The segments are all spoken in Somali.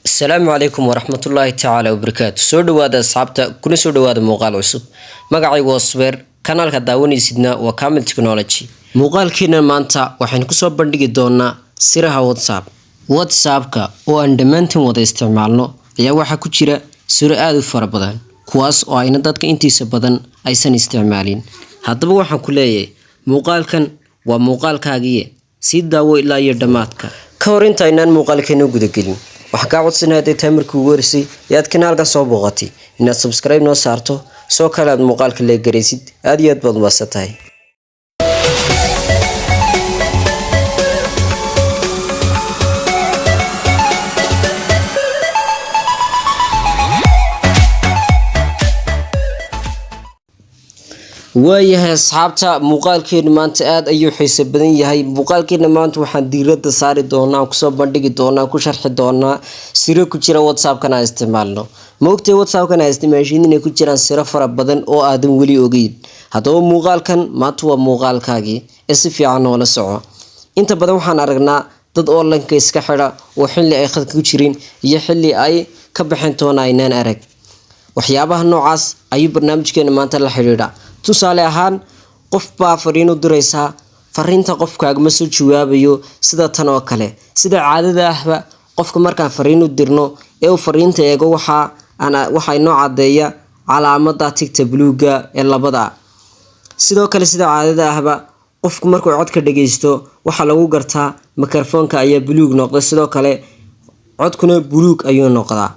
Asalaamu calaykum waraxmatullaahi tacaala wabarakaatu. Soo dhawaada asxaabta, kuna soo dhawaada muuqaal cusub. Magacaygu waa Subeer, kanaalka daawanaysidna waa Camil Technology. Muuqaalkeena maanta waxaynu kusoo bandhigi doonaa siraha WhatsApp. WhatsAppka oo aan dhammaantiin wada isticmaalno ayaa waxaa ku jira siro aada u fara badan, kuwaas oo ayna dadka intiisa badan aysan isticmaalin. Haddaba waxaan ku leeyahay, muuqaalkan waa muuqaalkaagiye, sii daawo ilaa iyo dhammaadka. Ka hor inta aynaan muuqaalkeena gudagelin, waxaan kaa codsanaya, hadday tahay markii ugu horeysay ee aad kanaalkan soo booqatay, inaad subscribe noo saarto, soo kale aad muuqaalka leegaraysid. Aad iyo aad baad umahadsan tahay. Waayahay asxaabta, muuqaalkeenu maanta aada ayuu xiiso badan yahay. Muuqaalkeena maanta waxaan diirada saari doonaa, kusoo bandhigi doonaa, ku sharxi doonaa siro ku jira WhatsAppkan aan isticmaalno. Ma ogtay WhatsAppkan aan isticmaashin inay ku jiraan siro fara badan oo aadan weli ogeyn? Haddaba muuqaalkan maanta waa muuqaalkaagii ee si fiican noola soco. Inta badan waxaan aragnaa dad onlineka iska xidha oo xilli ay khadka ku jirin iyo xilli ay ka baxeen toona aynaan arag. Waxyaabaha noocaas ayuu barnaamijkeena maanta la xidhiidha. Tusaale ahaan, qof baa fariin u diraysaa, fariinta qofkaagama soo jawaabayo, sida tan oo kale. Sida caadada ahba, qofka markaan fariin u dirno ee uu fariinta eego, waxaa inoo caddeeya calaamada tigta buluuga ee labada. Sidoo kale, sida caadada ahba, qofku markuu codka dhageysto waxaa lagu gartaa mikrofoonka ayaa buluug noqda, sidoo kale codkuna buluug ayuu noqdaa.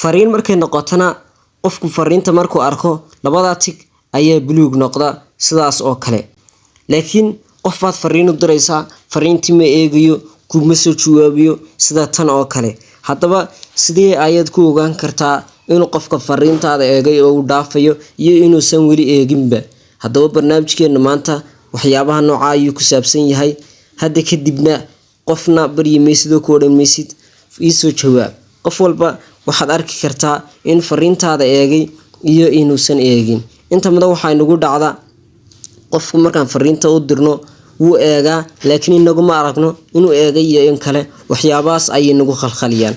Fariin markay noqotona, qofku fariinta markuu arko labadaa tig ayaa buluug noqda, sidaas oo kale. Laakiin qof baad fariin u diraysaa, fariintii ma eegayo, kuma soo jawaabiyo, sida tan oo kale. Haddaba sidee ayaad ku ogaan kartaa inuu qofka fariintaada eegay oo uu dhaafayo iyo inuusan weli eeginba? Haddaba barnaamijkeena maanta waxyaabaha nooca ayuu ku saabsan yahay. Hadda kadibna qofna baryi maysid oo ku odhan maysid "iisoo jawaab". Qof walba waxaad arki kartaa in fariintaada eegay iyo inuusan eegin. Inta badan waxaa inagu dhacda, qofku markaan fariinta u dirno wuu eegaa, laakiin inaguma aragno inuu eegay iyo in kale. Waxyaabahaas ayay nagu khalkhaliyaan.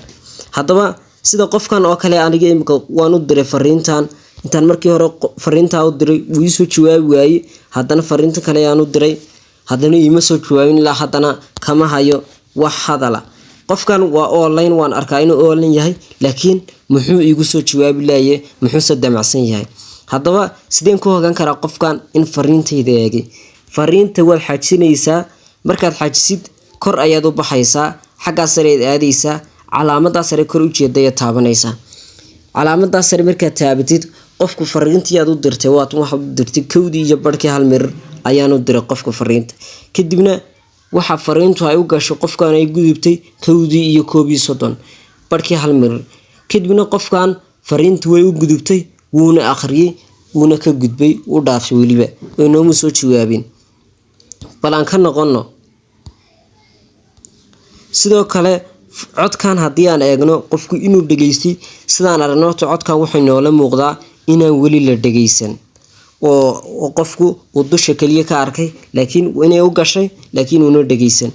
Haddaba sida qofkan oo kale, aniga imika waan u diray fariintan. Intaan markii hore fariintaa u diray wuu iisoo jawaabi waayey. Haddana fariinta kale ayaan u diray, haddana iima soo jawaabin. Ilaa haddana kama hayo wax hadala. Qofkan waa online, waan arkaa inuu online yahay, laakiin muxuu iigu soo jawaabi laaye? Muxuuse damacsan yahay? Haddaba sideen ku ogaan karaa qofkan in fariintayda eegay? Fariinta waad xajinaysaa. Markaad xajisid, kor ayaad u baxaysaa, xaggaa sare aad aadaysaa, calaamadaa sare kor ujeeda ayaad taabanaysaa. Calaamadaa sare markaad taabatid, qofku fariintii aad u dirtay waatan. Waxaad u dirtay 1:30 ayaan u diray qofka fariinta. Kadibna waxa fariintu ay u gasho qofkan ay gudubtay 1:31. Kadibna qofkan fariintu way u gudubtay, wuuna akhriyey, wuuna ka gudbay, u dhaafay, weliba inooma soo jawaabin. Bal aan ka noqono. Sidoo kale codkan haddii aan eegno qofku inuu dhegeystay, sidaan aragno horta codkan wuxuu inoola muuqdaa inaan weli la dhegeysan oo qofku uu dusha kaliya ka arkay, laakiin inay u gashay, laakiin uuna dhegeysan.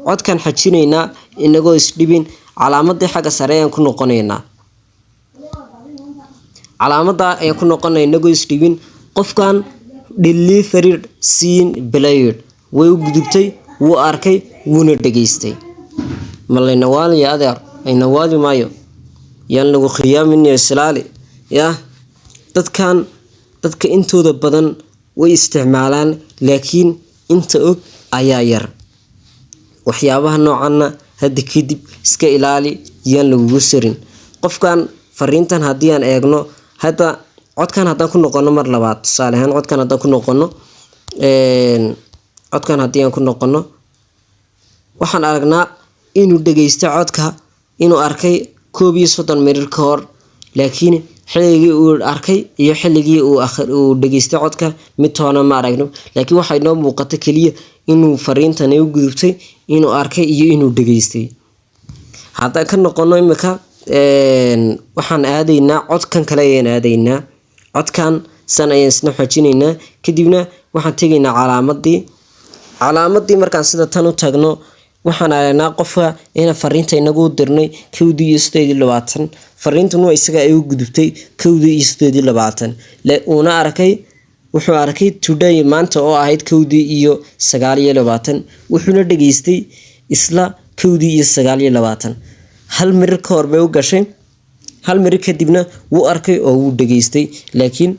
Codkan xajinaynaa inagoo isdhibin. Calaamadii xagga sare ayaan ku noqonaynaa, calaamada ayaan ku noqonay inagoo isdhibin. Qofkan delivery seen played, way u gudubtay, wuu arkay, wuuna dhegeystay. Ma layna waaliya adeer? Ayna waali maayo, yaan lagu khiyaamin iyo islaali yah. Dadkan, dadka intooda badan way isticmaalaan, laakiin inta og ayaa yar. Waxyaabaha noocanna hadda kadib iska ilaali, yaan lagugu sarin. Qofkan fariintan haddii aan eegno, hadda codkan haddaan ku noqono mar labaad, tusaale ahaan codkan haddaan ku noqono, codkan haddii aan ku noqono, waxaan aragnaa inuu dhageysto codka, inuu arkay 31 mirir ka hor, laakiin xilligii uu arkay iyo xilligii uu dhageystay codka mid toona ma aragno. Laakiin waxaa inoo muuqata keliya inuu fariintani u gudubtay, inuu arkay iyo inuu dhageystay. Haddaan ka noqono imika, waxaan aadaynaa codkan kale ayaan aadaynaa. Codkan san ayaan isna xoojinaynaa. Kadibna waxaan tegaynaa calaamadii. Calaamadii markaan sida tan u tagno, Waxaan aragnaa qofka ina fariinta inagu dirnay 1:28, fariintuna isaga ay u gudubtay 1:28, uuna arkay, wuxuu arkay today, maanta oo ahayd 1:29, wuxuuna dhageystay isla 1:29. Hal mirir ka hor bay u gashay, hal mirir kadibna wuu arkay oo wuu dhageystay, laakiin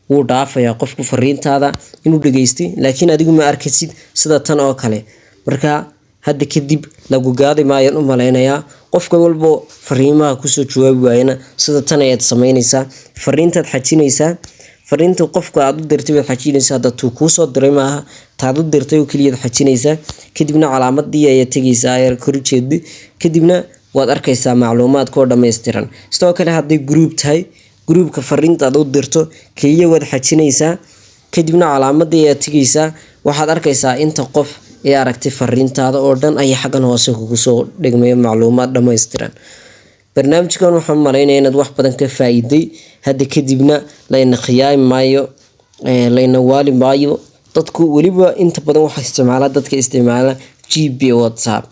wuu dhaafayaa qofku fariintaada inuu dhageystay, laakiin adigu ma arkaysid sida tan oo kale. Marka hadda kadib lagu gaadi maayaan u malaynayaa. Qofka walbo fariimaha kusoo jawaabi waayana, sida tan ayaad sameynaysaa: fariintaad xajinaysaa, fariinta qofka aad u dirtay baad xajinaysaa. Hadda tuu kuusoo diray maaha, taad u dirtay oo keliyaad xajinaysaa. Kadibna calaamadii ayaad tegaysaa ayaa kor ujeedi, kadibna waad arkaysaa macluumaadka oo dhammaystiran. Sidoo kale hadday group tahay, groupka fariinta aad u dirto keliya waad xajinaysaa, kadibna calaamadii ayaad tegaysaa, waxaad arkaysaa inta qof ee aragtay fariintaada oo dhan ayaa xaggan hoose kugu soo dhigmaya, macluumaad dhammaystiran. Barnaamijkan waxaan malaynaya inaad wax badan ka faa-iiday. Hadda kadibna layna khiyaami maayo, layna waali maayo. Dadku weliba inta badan waxaa isticmaala dadka isticmaala GB WhatsApp.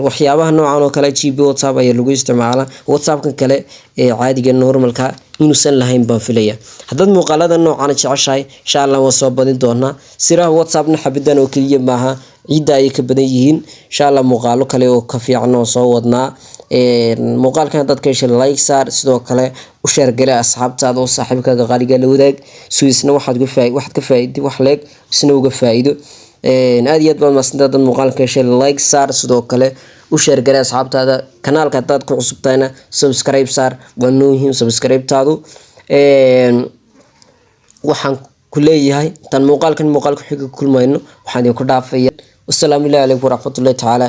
Waxyaabaha noocan oo kale GB WhatsApp ayaa lagu isticmaalaa. WhatsAppkan kale ee caadiga, normalka, inuusan lahayn baan filaya. Haddaad muuqaalada noocan jeceshahay, insha Allah waan soo badin doonaa. Siraha WhatsAppna xabidan oo keliya maaha, ciidda ayay ka badan yihiin. Insha Allah muuqaalo kale oo ka fiican oo soo wadnaa. Muuqaalkan haddaad ka heshay, like saar, sidoo kale u share gale asxaabtaada oo saaxiibkaaga qaaliga la wadaag, so isna waxaad ka faa'iiday wax leeg isna uga faa'iido. Aad iyo aad baad mahadsantahay. Haddaad muuqaalka heshay, like saar, sidoo kale u share gale asxaabtaada. Kanaalka haddaad ku cusub tahayna, subscribe saar, waa noo muhiim subscribe-taadu. Waxaan ku leeyahay, intaan muuqaalkan muuqaalka xiga kulmayno, waxaan idinku dhaafaya wasalaamu calaykum waraxmatullahi tacaala.